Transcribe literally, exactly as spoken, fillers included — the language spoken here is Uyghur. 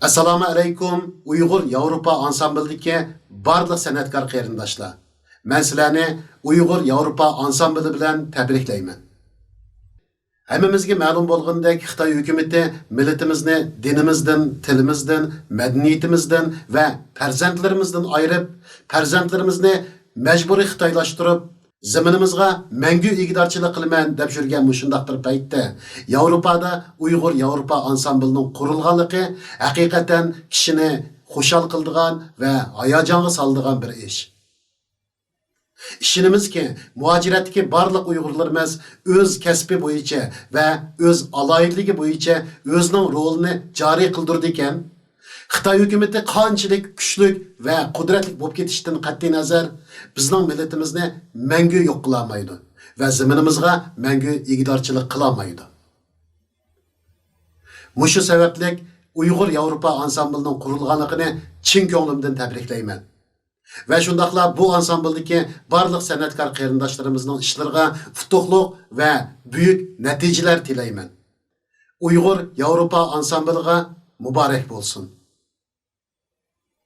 ئەسسالامۇ ئەلەيكۇم، ئۇيغۇر ياۋروپا ئانسامبىلىدىكى بارلىق سەنئەتكار قېرىنداشلار. مەن سىلەرنى ئۇيغۇر ياۋروپا ئانسامبىلى بىلەن تەبرىكلەيمەن. ھەممىمىزگە مەلۇم بولغىنىدەك، خىتاي ھۆكۈمىتى مىللىتىمىزنى دىنىمىزدىن، تىلىمىزدىن، مەدەنىيىتىمىزدىن ۋە پەرزەنتلىرىمىزدىن ئايرىپ، پەرزەنتلىرىمىزنى مەجبۇرىي خىتايلاشتۇرۇپ، زېمىنىمىزغا مەڭگۈ ئىگىدارچىلىق قىلىمەن دەپ يۈرگەن مۇشۇنداق بىر پەيتتە، ياۋروپادا ئۇيغۇر ياۋروپا ئانسامبىلىنىڭ قۇرۇلغانلىقى ھەقىقەتەن كىشىنى خۇشال قىلىدىغان ۋە ھاياجانغا سالىدىغان بىر ئىش. ئىشىنىمىزكى، مۇھاجىرەتتىكى بارلىق ئۇيغۇرلىرىمىز ئۆز كەسپى بويىچە ۋە ئۆز ئالاھىدىلىكى بويىچە ئۆزىنىڭ رولىنى جارى قىلدۇرىدىكەن. خىتاي ھۆكۈمىتى قانچىلىك كۈچلۈك ۋە قۇدرەتلىك بولۇپ كېتىشىدىن قەتئىينەزەر، بىزنىڭ مىللىتىمىزنى مەڭگۈ يوق قىلالمايدۇ ۋە زېمىنىمىزغا مەڭگۈ ئىگىدارچىلىق قىلالمايدۇ. مۇشۇ سەۋەبلىك ئۇيغۇر ياۋروپا ئانسامبىلىنىڭ قۇرۇلغانلىقىنى چىن كۆڭلۈمدىن تەبرىكلەيمەن. ۋە شۇنداقلا بۇ ئانسامبىلدىكى بارلىق سەنئەتكار قېرىنداشلىرىمىزنىڭ ئىشلىرىغا ئۇتۇقلۇق ۋە بۈيۈك نەتىجىلەر تىلەيمەن. ئۇيغۇر ياۋروپا ئانسامبىلىغا مۇبارەك بولسۇن!